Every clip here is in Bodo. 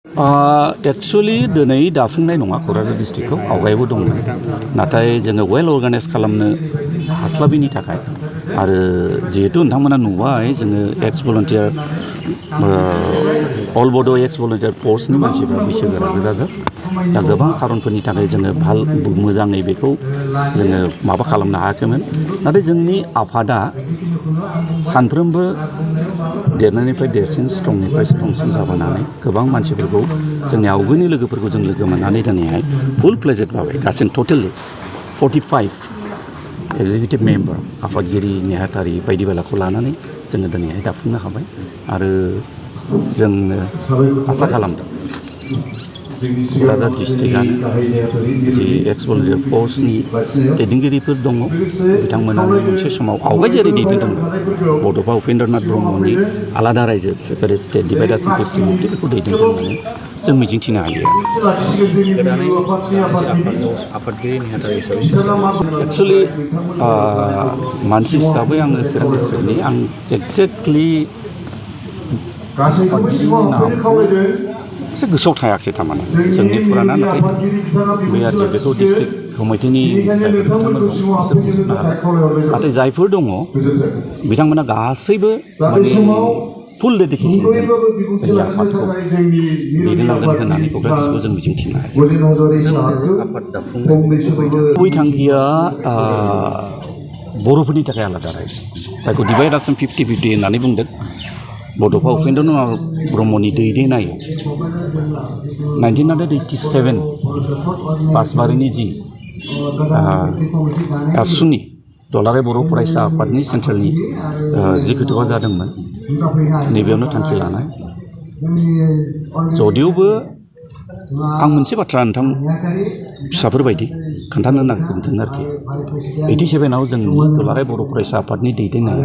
एक्चुअलि दिनै दाफुंनाय नङा क'क्राझार डिस्ट्रिक्टखौ आवगायबो दंमोन नाथाय जोङो वेल अर्गानाइज खालामनो हास्लाबिनि थाखाय आरो जिहेतु नोंथांमोना नुबाय जोङो एक्स भलन्टियार अल बड' एक्स भलन्टियार फर्सनि मानसिफ्रा बैसोगोरा गोजाजोब दा गोबां खारनफोरनि थाखाय जोङो मोजाङै बेखौ जोङो माबा खालामनो हायाखैमोन नाथाय जोंनि आफादा सानफ्रोमबो देरनायनिफ्राय देरसिन स्ट्रंनिफ्राय स्ट्रंसिन जाबोनानै गोबां मानसिफोरखौ जोंनि आवगोलनि लोगोफोरखौ जों लोगो मोननानै दिनैहाय फुल प्लेजेड भाबै गासै टटेलि 45 एक्जिकिउटिभ मेम्बार आफादगिरि नेहाथारि बायदि बेलाखौ लानानै जोङो दिनैहाय दाफुंनो हाबाय आरो जोङो आसा खालामदों क'क्राझार डिस्ट्रिक्टआनो जि एक्स भलन्टियार फर्सनि दैदेनगिरिफोर दङ बिथांमोनानो मोनसे समाव आवगाय जेरै दैदेनदोंमोन बड'फा उपेन्द्रनाथ ब्रह्मनि आलादा रायजो सेपारेट स्टेट डिभाइडार्स एन्ड 50 बेखौ दैदेनगोन होननानै जों मिजिंथिनो हायो आफादगिरि नेहाथारि हिसाबै एक्सुवेलि मानसि हिसाबै आङो चिरां डिस्ट्रिक्टनि आं एक्जेक्टलि एसे गोसोआव थायाखिसै थारमाने जोंनि फुराना नाथाय बे आरो बेखौ डिस्ट्रिक्ट कमिटिनि नाथाय जायफोर दङ बिथांमोना गासैबो माने फुल डेडिकेसन जोंनि आफादखौ दैदेनलांगोन होननानै क'क्राझारखौ जों मिजिंथिनो हायो आफाद दाफुंनाय गुबै थांखिया बर'फोरनि थाखाय आलादा रायजो जायखौ डिभाइडार्स एन्ड 50 होननानै बुंदों बड'फा उपेन्द्रनाथ ब्रह्मनि दैदेननायाव 1987 बासबारिनि जि एबसुनि दुलाराय बर' फरायसा आफादनि सेन्ट्रेलनि जि खोथाया जादोंमोन नैबेयावनो थांखि लानाय जदिउबो आं मोनसे बाथ्रा नोंथां फिसाफोरबायदि खोन्थानो नागिरदों आरोखि 87आव जोंनि दुलाराय बर' फरायसा आफादनि दैदेननाया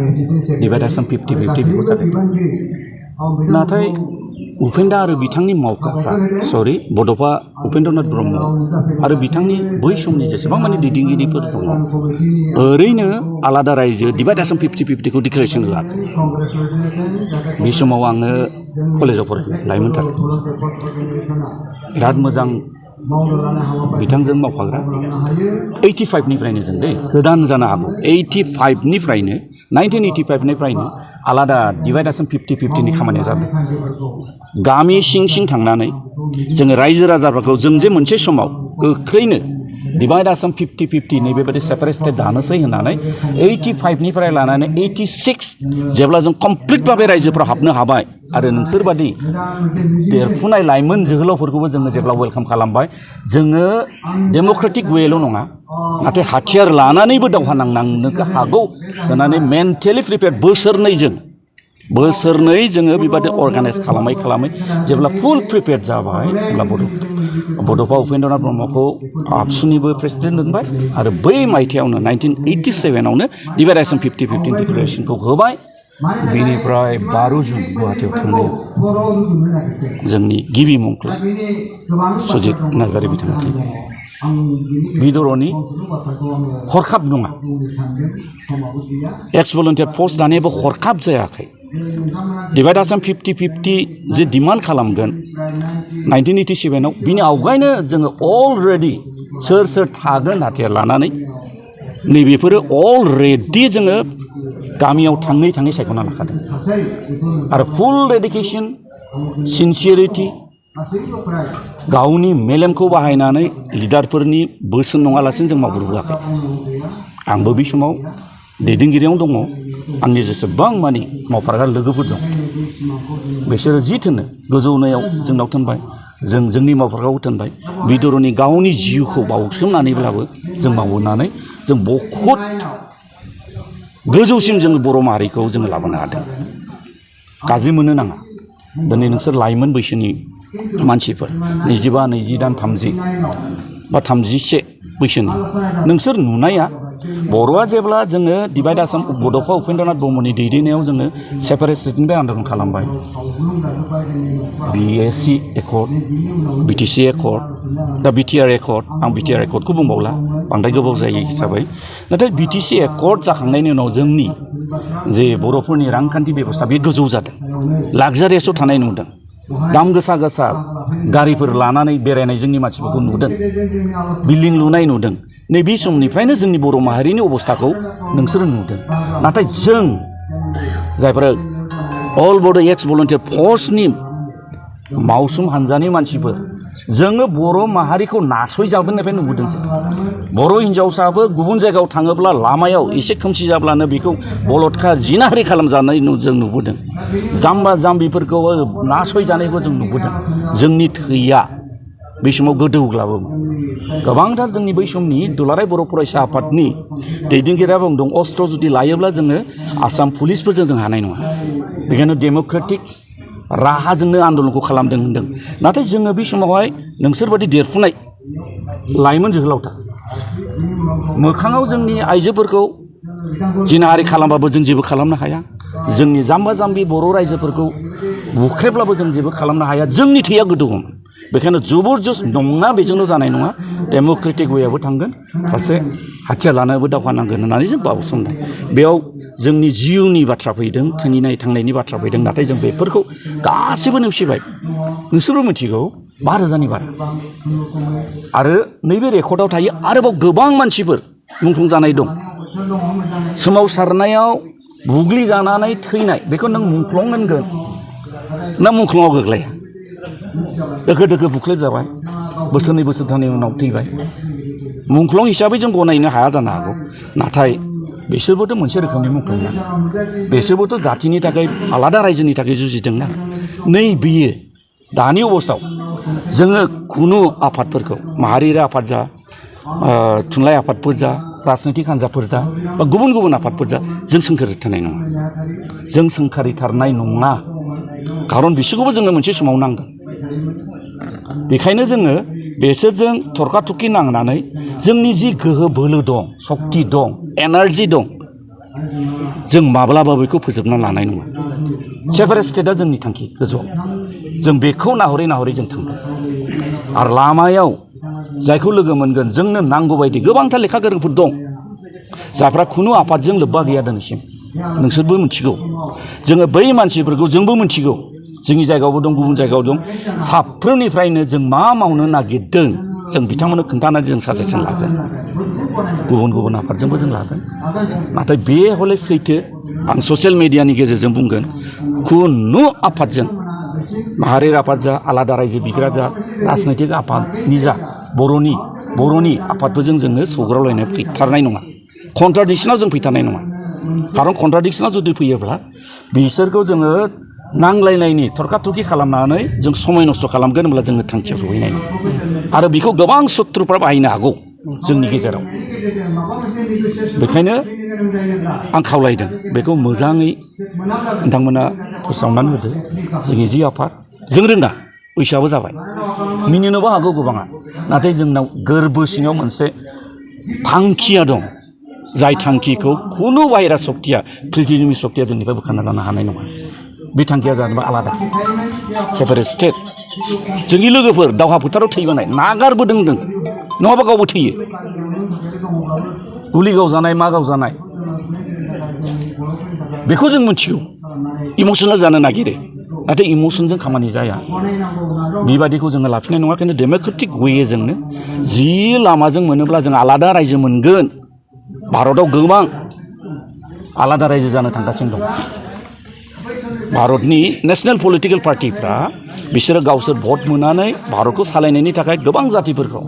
डिभाइडार्स एन्ड 50 बेखौ जागायदों नाथाय उपेन्द्र आरो बिथांनि मावखाफ्रा बड'फा उपेन्द्रनाथ ब्रह्म आरो बिथांनि बै समनि जेसेबां माने दैदेनगिरिफोर दङ ओरैनो आलादा रायजो डिभाइडार्स एन्ड 50 खौ डिक्लेरेसन होआखै बे समाव आङो कलेजाव फरायनाय लाइमोन थाखो बिराद मोजां बिथांजों मावफाग्रा 85निफ्रायनो जों गोदान जानो हागौ 1985निफ्रायनो आलादा डिभाइडार्स एन्ड 50 खामानिया जादों गामि सिं सिं थांनानै जोङो रायजो राजाफोरखौ जों जे मोनसे समाव गोख्रैनो डिभाइडार्स एन्ड 50 नैबेबायदि सेपारेट स्टेट दानोसै होननानै 85निफ्राय लानानै 86 जेब्ला जों कमप्लिट भाबै रायजोफ्राव हाबनो हाबाय आरो नोंसोरबादि देरफुनाय लाइमोन जोहोलावफोरखौबो जोङो जेब्ला वेलकाम खालामबाय जोङो डेम'क्रेटिक वेल' नङा नाथाय हाथियार लानानैबो दावहा नांनो हागौ होननानै मेन्टेलि प्रिपेयार बोसोरनै जोङो बेबादि अर्गानाइज खालामै जेब्ला फुल प्रिपेयार जाबाय अब्ला बड'फा उपेन्द्रनाथ ब्रह्मखौ आबसुनिबो प्रेसिडेन्ट दोनबाय आरो बै मायथाइयावनो 1987आवनो डिभाइडार्स एन्ड 50 डिक्लेरेसनखौ होबाय बेनिफ्राय 12 जुन गुवाहाटीयाव थांनायाव जोंनि गिबि मुंख्लं सुजित नार्जारी बिथाङा बिदरनि हरखाब नङा एक्स भलन्टियार फर्स दानायाबो हरखाब जायाखै डिभाइडार्स एन्ड 50 जे डिमान्ड खालामगोन 1987आव बिनि आवगायनो जोङो अलरेडि सोर थागोन हाथियार लानानै नैबेफोरो अलरेडि जोङो गामियाव थाङै सायख'ना लाखादों आरो फुल डेडिकेसन सिनसियारिटि गावनि मेलेमखौ बाहायनानै लिडारफोरनि बोसोन नङालासिनो जों मावबोआखै आंबो बे समाव दैदेनगिरियाव दङ आंनि जेसेबां मानि मावफाग्रा लोगोफोर दं बिसोरो जि थोनो गोजौनायाव जोंनाव थोनबाय जोंनि मावफाग्राखौ थोनबाय बिदरनि गावनि जिउखौ बावसोमनानैब्लाबो जों मावबोनानै जों बहुद गोजौसिम जों बर' माहारिखौ जोङो लाबोनो हादों गाज्रि मोननो नाङा दिनै नोंसोर लाइमोन बैसोनि मानसिफोर 22, 30 बा 31 बैसोनि नोंसोर नुनाया बर'आ जेब्ला जोङो डिभाइडार्स एन्ड बड'फा उपेन्द्रनाथ ब्रह्मनि दैदेननायाव जोङो सेपारेट स्टेटनिफ्राय आन्दलन खालामबाय BSc एकर्ड BTC एकर्ड दा BTR एकर्ड आं BTR एकर्डखौ बुंबावला बांद्राय गोबाव जायो हिसाबै नाथाय BTC एकर्ड जाखांनायनि उनाव जोंनि जे बर'फोरनि रांखान्थि बेबस्था बे गोजौ जादों लाक्जारियासआव थानाय नुदों दाम गोसा गोसा गारिफोर लानानै बेरायनाय जोंनि मानसिफोरखौ नुदों बिल्डिं लुनाय नुदों नैबे समनिफ्रायनो जोंनि बर' माहारिनि अबस्थाखौ नोंसोरो नुदों नाथाय जों जायफोरा अल बड' एक्स भलन्टियार फर्सनि मावसुम हान्जानि मानसिफोर जोङो बर' माहारिखौ नासयजाबोनायनिफ्राय नुबोदों जों बर' हिन्जावसाबो गुबुन जायगायाव थाङोब्ला लामायाव एसे खोमसि जाब्लानो बेखौ बलदखा जिनाहारि खालामजानाय जों नुबोदों जाम्बा जाम्बिफोरखौ नासयजानायखौ जों नुबोदों जोंनि थैया बे समाव गोदौग्लाबोमोन गोबांथार जोंनि बै समनि दुलाराय बर' फरायसा आफादनि दैदेनगिरिया बुंदों अस्त्र जुदि लायोब्ला जोङो आसाम पुलिसफोरजों जों हानाय नङा बेखायनो डेम'क्रेटिक राहाजोंनो आन्दलनखौ खालामदों होनदों नाथाय जोङो बे समावहाय नोंसोरबादि देरफुनाय लाइमोन जोहोलावथा मोखाङाव जोंनि आइजोफोरखौ जिनाहारि खालामबाबो जों जेबो खालामनो हाया जोंनि जाम्बा जाम्बि बर' रायजोफोरखौ बुख्रेब्लाबो जों जेबो खालामनो हाया जोंनि थैया गोदौमोन बेखायनो जबरदस्त नङा बेजोंल' जानाय नङा डेम'क्रेटिक वेयाबो थांगोन फारसे हाथियार लानानैबो दावहा नांगोन होननानै जों बावसोमदों बेयाव जोंनि जिउनि बाथ्रा फैदों थैनाय थांनायनि बाथ्रा फैदों नाथाय जों बेफोरखौ गासैबो नेवसिबाय नोंसोरबो मिथिगौ 5,000नि बारा आरो नैबे रेकर्डआव थायो आरोबाव गोबां मानसिफोर मुंख्लं जानाय दं सोमावसारनायाव बुग्लिजानानै थैनाय बेखौ नों मुंख्लं होनगोन ना मुंख्लङाव गोग्लैया दोखो दोखो बुख्लेब जाबाय बोसोरनै बोसोरथामनि उनाव थैबाय मुंख्लं हिसाबै जों गनायनो हाया जानो हागौ नाथाय बिसोरबोथ' मोनसे रोखोमनि मुंख्लं ना बिसोरबोथ' जाथिनि थाखाय आलादा रायजोनि थाखाय जुजिदोंना नै बियो दानि अबस्थायाव जोङो खुनु आफादफोरखौ माहारियारि आफाद जा थुनलाइ आफादफोर जा राजनैतिक हान्जाफोर जा बा गुबुन गुबुन आफादफोर जा जों सोंखारिथारनाय नङा जों सोंखारिथारनाय नङा खारन बिसोरखौबो जोङो मोनसे समाव नांगोन बेखायनो जोङो बिसोरजों थरखा थरखि नांनानै जोंनि जि गोहो बोलो दं सक्ति दं एनार्जि दं जों माब्लाबा बेखौ फोजोबना लानाय नङा सेपारेट स्टेटआ जोंनि थांखि गोजौआव जों बेखौ नाहरै नाहरै जों थांगोन आरो लामायाव जायखौ लोगो मोनगोन जोंनो नांगौ बायदि गोबांथार लेखा गोरोंफोर दं जायफ्रा खुनु आफादजों लोब्बा गैया दिनैसिम नोंसोरबो मिथिगौ जोङो बै मानसिफोरखौ जोंबो मिथिगौ जोंनि जायगायावबो दं गुबुन जायगायाव दं साफ्रोमनिफ्रायनो जों मा मावनो नागिरदों जों बिथांमोननो खोन्थानानै जों साजेसन लागोन गुबुन गुबुन आफादजोंबो जों लागोन नाथाय बे हले सैथो आं ससियेल मिडियानि गेजेरजों बुंगोन खुनु आफादजों माहारियारि आफाद जा आलादा रायजो बिग्रा जा राजनैतिक आफादनि जा बर'नि आफादफोरजों जोङो सौग्रावलायनाय फैथारनाय नङा कन्ट्राडिक्सनाव जों फैथारनाय नङा खारन कन्ट्राडिक्सनाव जुदि फैयोब्ला बिसोरखौ जोङो नांलायनायनि थरखा थरखि खालामनानै जों समय नस्थ' खालामगोन होनब्ला जोङो थांखियाव सहैनाय नङा आरो बेखौ गोबां सुथ्रुफ्रा बाहायनो हागौ जोंनि गेजेराव बेखायनो आं खावलायदों बेखौ मोजाङै नोंथांमोना फोसावनानै होदो जोंनि जि आफाद जों रोङा बैसोआबो जाबाय मिनिनोबो हागौ गोबाङा नाथाय जोंनाव गोरबो सिङाव मोनसे थांखिया दं जाय थांखिखौ खुनु बाहेरा सक्तिया पृथिबिनि सक्तिया जोंनिफ्राय बोखारना लानो हानाय नङा बे थांखिया जादों आलादा सेपारेट स्टेट जोंनि लोगोफोर दावहा फोथाराव थैबोनाय नागारबोदों नङाबा गावबो थैयो गुलि गावजानाय मा गावजानाय बेखौ जों मिथिगौ इमसनेल जानो नागिरो नाथाय इमसनजों खामानि जाया बेबादिखौ जोङो लाफिननाय नङा खिन्थु डेम'क्रेटिक वेजोंनो जि लामाजों मोनोब्ला जों आलादा रायजो मोनगोन भारताव गोबां आलादा रायजो जानो थांगासिनो दं भारतनि नेशनेल पलिटिकेल पार्टिफ्रा बिसोरो गावसोर भट मोननानै भारतखौ सालायनायनि थाखाय गोबां जातिफोरखौ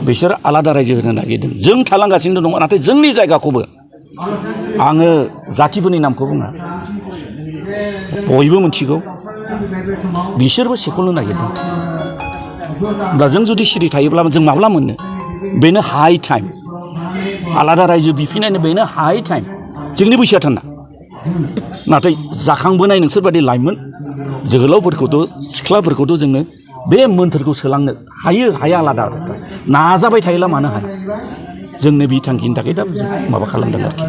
बिसोर आलादा रायजो होनो नागिरदों जों थालांगासिनो दङ नाथाय जोंनि जायगाखौबो आङो जातिफोरनि नामखौ बुङा बयबो मिथिगौ बिसोरबो सेख'नो नागिरदों दा जों जुदि सिरि थायोब्ला जों माब्ला मोननो बेनो हाइ टाइम आलादा रायजो बिफिननायनि बेनो हाइ टाइम जोंनि बैसोआ थाना नाथाय जाखांबोनाय नोंसोरबादि लाइमोन जोहोलावफोरखौथ' सिख्लाफोरखौथ' जोङो बे मोन्थोरखौ सोलांनो हाया आलादा नाजाबाय थायोब्ला मानो हाया जोंनो बे थांखिनि थाखाय दा माबा खालामदों आरोखि